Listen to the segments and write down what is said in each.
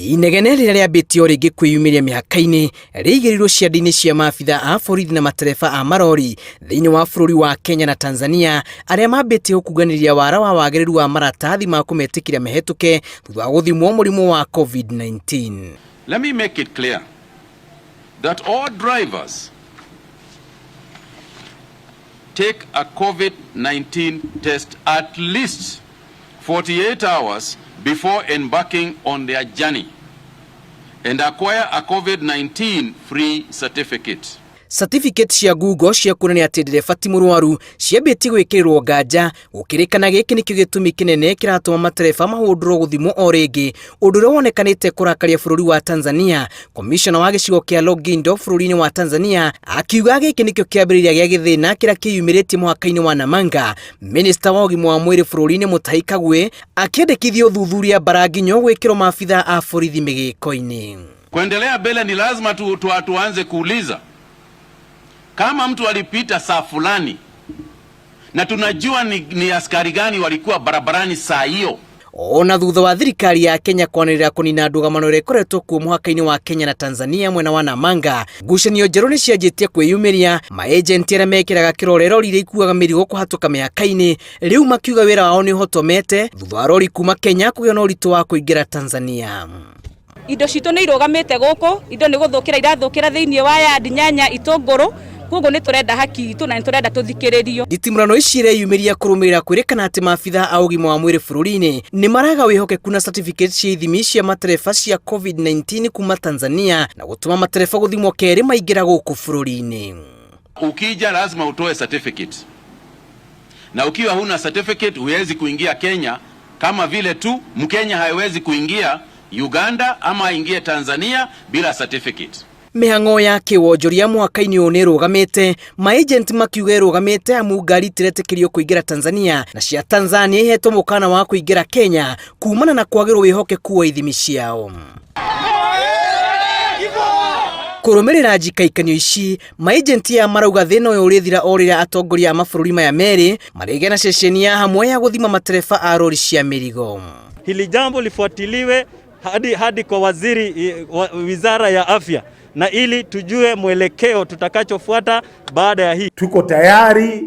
Inegene rĩrĩa rĩambĩtie o rĩngĩ kwĩyumĩria mĩhaka-inĩ rĩigĩrĩirwo ciande-inĩ cia maabitha a borithi na matereba a marori thĩinĩ wa bũrũri wa Kenya na Tanzania arĩa mambĩtie gũkunganĩria wara wa wagĩrĩru wa maratathi ma kũmetĩkĩria mehĩtũke thutha wa gũthimwo mũrimũ wa COVID-19. Let me make it clear that all drivers take a COVID-19 test at least 48 hours before embarking on their journey and acquire a COVID-19 free certificate. Certificate cia Google cia kuonania atĩ ndereba ti mũrwaru ciambĩtie gwĩkĩrĩrwo nganja gũkĩrĩkana gĩkĩ nĩkĩo gĩtũmi kĩnene kĩratũma matereba mahũndũrwo gũthimwo o rĩngĩ, ũndũ ũrĩa wonekanĩte kũrakaria bũrũri wa Tanzania. Komishona wa gĩcigo kĩa Longindo bũrũri-inĩ wa Tanzania akiuga gĩkĩ nĩkĩo kĩambĩrĩria gĩa gĩthĩna kĩrĩa kĩyumĩrĩtie mũhaka-inĩ wa Namanga. Minista wa ũgima wa mwĩrĩ bũrũri-inĩ Mutahi Kagwe akĩendekithia ũthuthuria mbaranginyo gwĩkĩrwo maabitha a borithi mĩgĩko-inĩ. Kuendelea mbele ni lazima tu, tu, tuanze kuuliza kama mtu alipita saa fulani na tunajua ni askari gani walikuwa barabarani saa hiyo. Ona thutha wa thirikari ya Kenya kwanĩrĩra kũnina ndũgamano ĩrĩa ĩkoretwo kuo mũhaka-inĩ wa Kenya na Tanzania mwena wa Namanga, ngucanio njerũ nĩ cianjĩtie kwĩyumĩria. Maejenti arĩa mekĩraga kĩrore rori iria ikuaga mĩrigo kũhatũka mĩhaka-inĩ rĩu makiuga wĩra wao nĩ ũhotomete thutha wa rori kuma Kenya kũgĩa na ũritũ wa kũingĩra Tanzania. Indo citũ nĩ irũgamĩte gũkũ, indo nĩ gũthũkĩra irathũkĩra thĩinĩ wa yandi, nyanya, itũngũrũ, koguo nĩ tũrenda haki itũ na nĩ tũrenda tũthikĩrĩrio. Nditimũrano ici ireyumĩria kũrũmĩrĩra kwĩrĩkana atĩ maabitha a ũgima wa mwĩrĩ bũrũri-inĩ nĩ maraga wĩhokeku na certificate cia ithimi cia matereba cia COVID-19 kuma Tanzania na gũtũma matereba gũthimwo kerĩ maingĩra gũkũ bũrũri-inĩ. Ukija lazima utoe certificate, na ukiwa huna certificate huwezi kuingia Kenya, kama vile tu Mkenya haiwezi kuingia Uganda ama aingie Tanzania bila certificate. Mĩhang'o ya kĩwonjoria mwaka-inĩ ũyũ nĩ ĩrũgamĩte, maejenti makiuga ĩrũgamĩte amu ngari itiretĩkĩrio kũingĩra Tanzania na cia Tanzania ihetwo mũkana wa kũingĩra Kenya kumana na kwagĩrwo wĩhokeku wa ithimi ciao. Kũrũmĩrĩra njikaikanio ici, maejenti aya marauga thĩna ũyũ ũrĩthira o rĩrĩa atongoria a mabũrũri maya merĩ marĩgĩa na ceceni ya hamwe ya gũthima matereba a rori cia mĩrigo. Hili jambo lifuatiliwe hadi kwa waziri wa wizara ya afya, na ili tujue mwelekeo tutakachofuata baada ya hii. Tuko tayari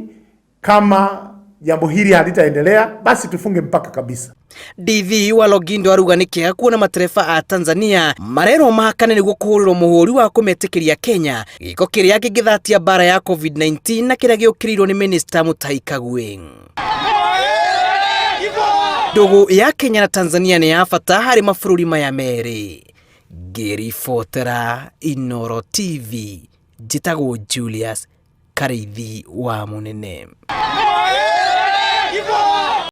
kama jambo hili halitaendelea basi tufunge mpaka kabisa. DV wa Longindo aruga nĩ kĩega kuona matereba a Tanzania marerwo mahakane nĩguo kũhũrĩrwo mũhũri wa kũmetĩkĩria Kenya, gĩko kĩrĩa kĩngĩthatia mbara ya COVID-19 na kĩrĩa gĩũkĩrĩirwo nĩ Minista Mutahi Kagwe. Ndũgũ ya Kenya na Tanzania nĩ ya bata harĩ mabũrũri maya merĩ. Ngĩribotera Inooro TV, njĩtagwo Julius Karĩithi wa Mũnene.